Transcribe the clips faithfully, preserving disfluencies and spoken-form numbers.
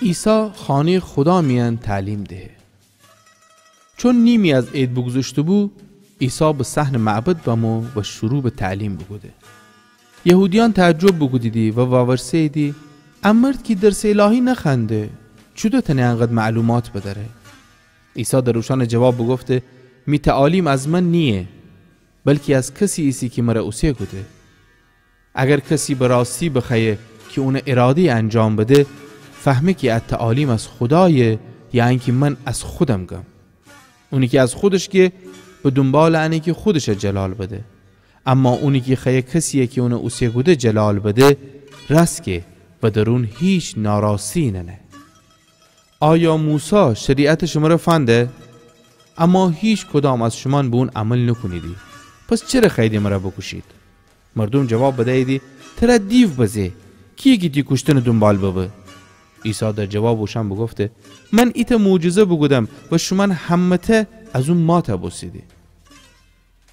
عیسی خانه‌یٚ خودا میأن تعلیم دهه. چون نیمی از عید بوگوذشته‌بو، عیسی به صحنٚ معبد بمو و شروع به تعلیم بوکوده. یهودیأن تعجب بوکودیدی و وورسه‌ییدی: ا مرد کی درسٚ الهی نخوأنده، چوطو تأنه انقدر معلومات بدأره؟ عیسی در اوشأن جواب بوگفته: می تعالیم از من نییه، بلکی از کسی ایسه کی مر اوسه کوده. اگر کسی به راستی بخوأیه کی اونٚ اراده‌یٚ انجام بده، فهمه کی ا تعالیم از خودایه یا انکی من از خودم گم. اونی کی از خودش گه، به دونبالٚ انه کی خودش جلال بده. اما اونی کی خوأیه کسیی کی اون اوسه کوده جلال بده، رأس گه و در اون هیچ ناراستی نأنه. آیا موسی شریعت شمر فنده؟ اما هیچکدام از شومأن به اون عمل نوکونیدی. پس چره خوأییدی مر بوکوشید؟ مردوم جواب بدییدی: تر دیو بزه، کییه کی تی کوشتنٚ دونبال ببه؟ عیسی در جوابٚ اوشأن بوگفته: من ایتأ معجزه بوکودم و شومأن همه‌تأ از اون مات بوستیدی.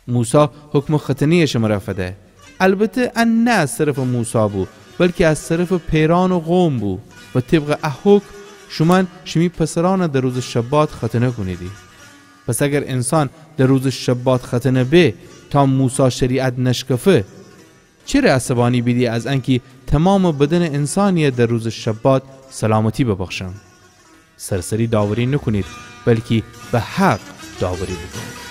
موسی حکمٚ ختنه‌یٚ شمر فده. البته ا نه از طرفٚ موسی بو، بلکی از طرفٚ پئرأنٚ قوم بو و طبقٚ ا حکم شومأن شیمی پسرأن در روزٚ شبات ختنه کونیدی. پس اگر انسان در روزٚ شبات ختنه به تا موسی شریعت نشکفه، چره عصبأنی بیدی از انکی تومامٚ بدنٚ انسانیی در روزٚ شبات سلامتی ببخشم؟ سرسری داوری نوکونید، بلکی به حق داوری بوکونید.